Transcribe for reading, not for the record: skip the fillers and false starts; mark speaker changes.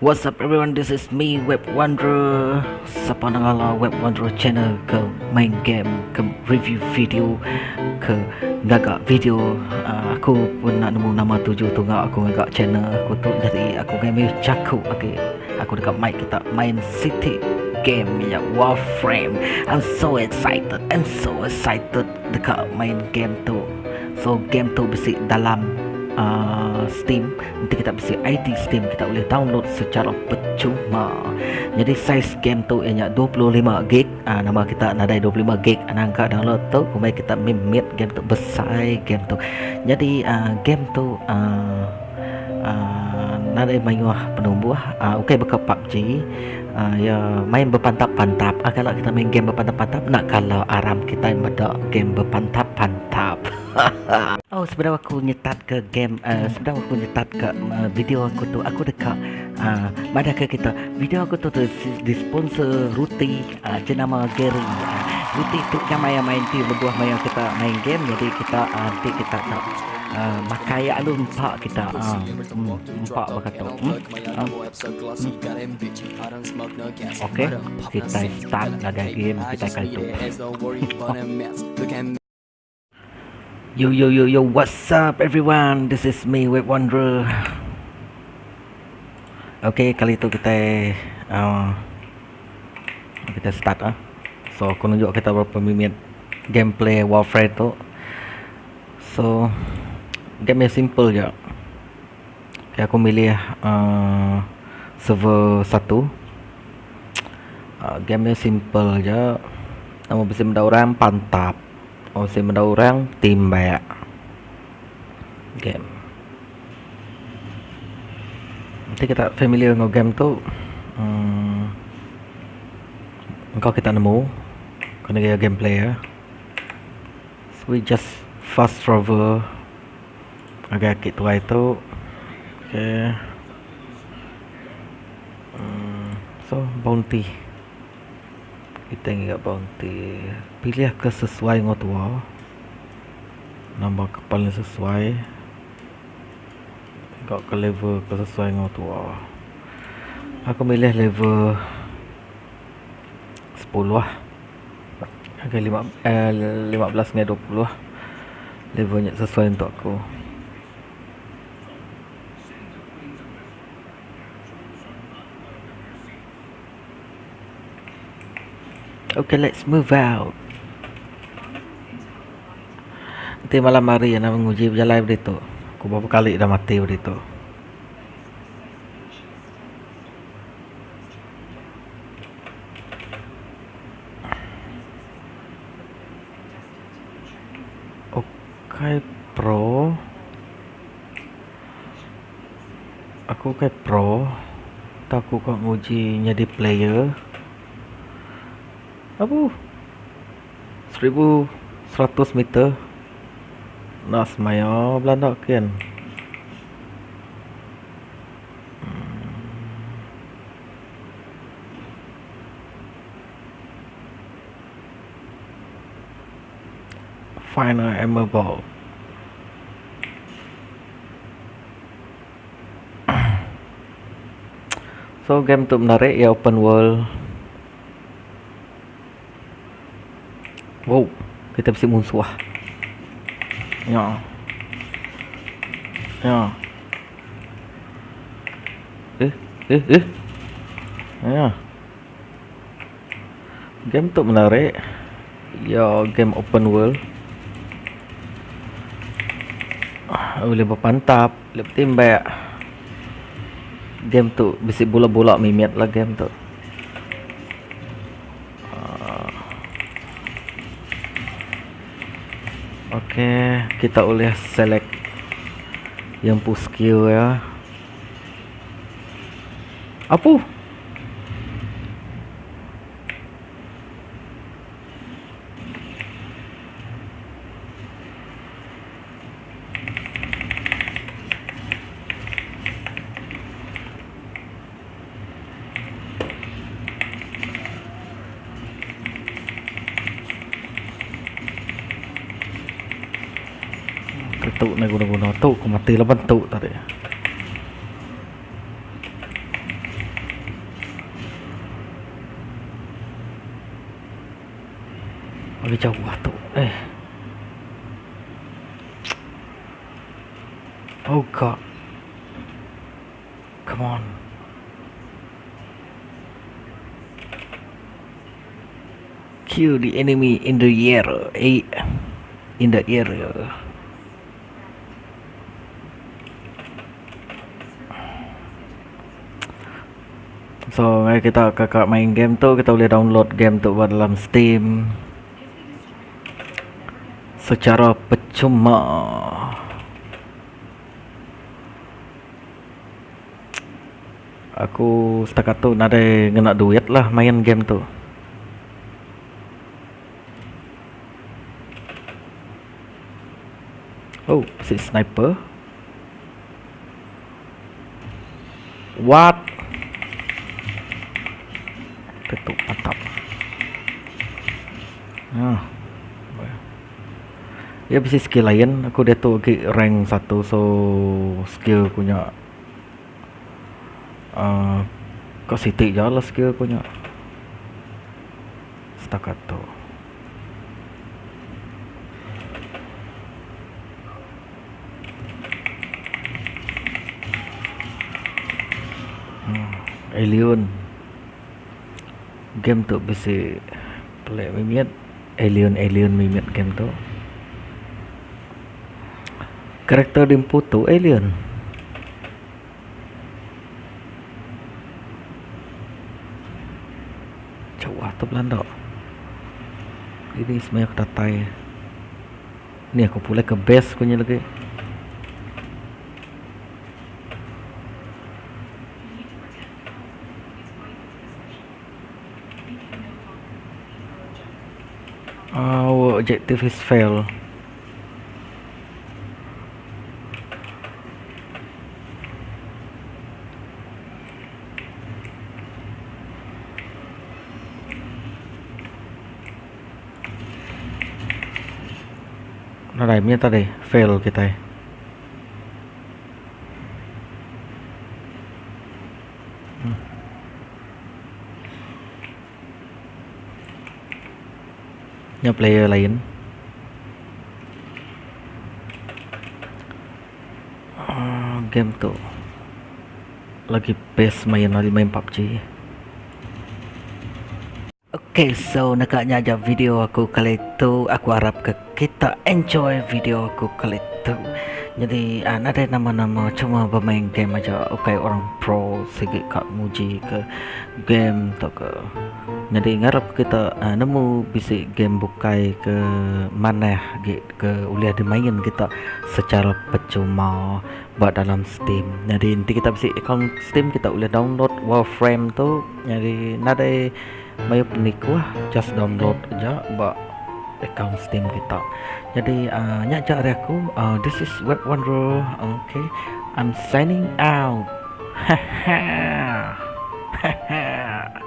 Speaker 1: What's up everyone, this is me Web Wanderer. Sapa nengala Web Wanderer channel ke main game, ke review video, ke ngaga video. Uh, aku pun nak nemu nama tuju tunga aku ngaga channel aku tu. Jadi aku ngambil jaku agi. Aku deka mai kita main siti game nya Warframe. I'm so excited. I'm so excited deka main game tu. So game tu bisi dalam uh, Steam. Enti kita bisi ID Steam kita ulih download secara percuma. Nyadi saiz game tu iya nya 25 gig. Uh, nama kita nadai 25 gig anang ka download tu kumbai kita mimit game tu besai game tu. Nyadi uh, game tu uh, uh, nadai mayuh penumbuh uh, ukai baka PUBG uh, iya main bepantap-pantap. Uh, kala kita main game bepantap-pantap enda kala aram kitai meda game bepantap-pantap. Oh sebedau aku nyetat ke game uh, sebedau aku nyetat ke uh, video aku tu aku deka uh, madah ke kita video aku tu tu di sponsor Ruti uh, jenama Gary. Uh, Ruti tu kan maya main ti lebuh maya kita main game jadi kita uh, ti kita tak uh, makai alu empa kita uh, hmm, empa baka tu. Hmm? Uh, hmm. Okey, kita start ngagai game kita kali tu. Yo yo yo yo what's up everyone this is me Web Wanderer Okay kali tu kita uh, kita start ah. So aku nunjuk kita berapa minit gameplay Warframe tu. So game yang simple je. Okay, aku milih uh, server satu. Uh, game yang simple je. Nama bisi meda orang pantap. Oh si meda orang timbak. Game. Nanti kita familiar dengan game tu. Hmm, engkau kita nemu kena gaya gameplay ya. So we just fast travel agak akik tuai tu. Okay. Hmm, so bounty. Kita ngiga bounty. Pilih ke sesuai enggau tua. Nama ke paling sesuai. Ngiga ke level ke sesuai enggau tua. Aku milih level 10. Ngagai lima eh 15 ngagai 20 level nya sesuai untuk aku. Okay, let's move out. Nanti malam hari nak menguji berjalan beritu. Aku berapa kali dah mati beritu. Okay, pro. Aku ukai pro tang aku ka nguji nyadi player. Abuh 1100 meter enda semaya belanda kin. Find a ammo ball. So game tu menarik ya open world. Wow, kita bisi munsuh. Ya. Ya. Eh, eh, eh. Ya. Game tu menarik. Ya, game open world. Boleh berpantap, boleh bertimbak. Game tu bisi bula-bula mimit lah game tu. Ah. Okey, kita boleh select yang pu skill ya. Apuh. Tu nak guna-guna tu aku mati laban tu tadi. Agi jauh tu eh. Oh god. Come on. Kill the enemy in the air. Eh, in the area. So mari kita ke ka main game tu kita boleh download game tu ba dalam steam secara percuma. Aku setakat tu nadai ngena duit lah main game tu. Oh, bisi sniper. What? Ketuk atap. Ah. Ya bisi skill lain aku diatu agi rank satu so skill ku nya uhh ka siti ja lah skill ku nya setakat tu. Alien game tu bisi pelik mimit alien alien mimit game tu. Karakter diempu tu alien. Jauh tu belanda. Ini semaya aku datai. Ni aku pulai ke base ku nya lagi. Our objective is fail. Nadai mih tadi fail kitai. Nya player lain. Aaa game tu lagi best main ari main pubg. Ok so neka nya aja video aku kali tu aku arap ke kita enjoy video aku kali tu nyadi uhh nadai nama nama cuma bemain game aja ukai orang pro sigi ka nguji ke game tauka nyadi ngarap kita uhh nemu bisi game bukai ke manah agi ke ulih dimain kita secara percuma ba dalam steam nyadi enti kita bisi account steam kita ulih download warframe tu. Nyadi nadai mayuh penikuh just download aja ba account steam kita. Nyadi uhh nya aja ari aku uhh this is web wanderer okay I'm signing out haha haha.